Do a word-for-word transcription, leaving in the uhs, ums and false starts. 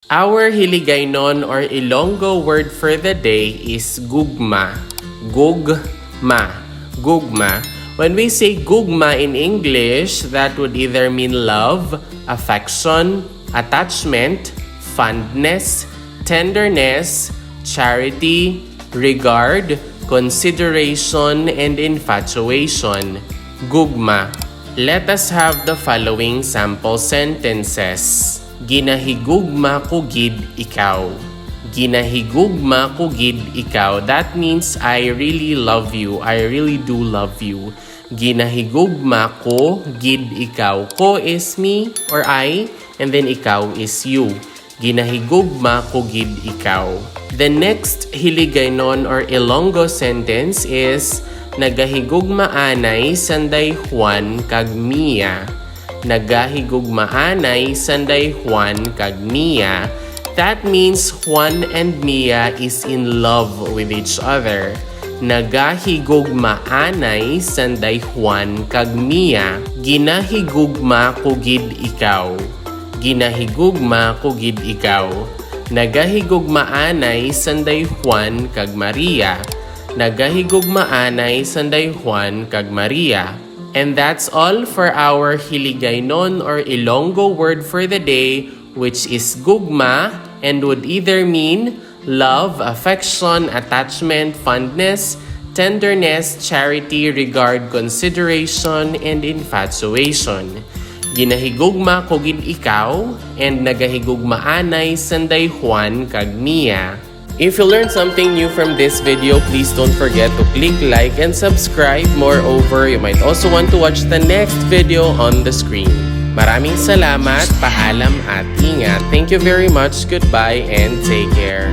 Our Hiligaynon or Ilonggo word for the day is gugma. Gugma. Gugma. When we say gugma in English, that would either mean love, affection, attachment, fondness, tenderness, charity, regard, consideration, and infatuation. Gugma. Let us have the following sample sentences. Ginahigugma ko gid ikaw. Ginahigugma ko gid ikaw. That means I really love you. I really do love you. Ginahigugma ko gid ikaw. Ko is me or I, and then ikaw is you. Ginahigugma ko gid ikaw. The next Hiligaynon or Ilonggo sentence is, nagahigugmaanay sanday Juan kag Mia. Nagahigugmaanay sanday Juan kag Mia. That means Juan and Mia is in love with each other. Nagahigugmaanay sanday Juan kag Mia. Ginahigugma ko gid ikaw. Ginahigugma ko gid ikaw. Nagahigugmaanay sanday Juan kag Maria. Nagahigugmaanay sanday Juan kag Maria. And that's all for our Hiligaynon or Ilonggo word for the day, which is gugma and would either mean love, affection, attachment, fondness, tenderness, charity, regard, consideration, and infatuation. Ginahigugma ko gid ikaw, and nagahigugmaanay sanday Juan kag Mia. If you learned something new from this video, please don't forget to click like and subscribe. Moreover, you might also want to watch the next video on the screen. Maraming salamat, paalam at ingat. Thank you very much, goodbye, and take care.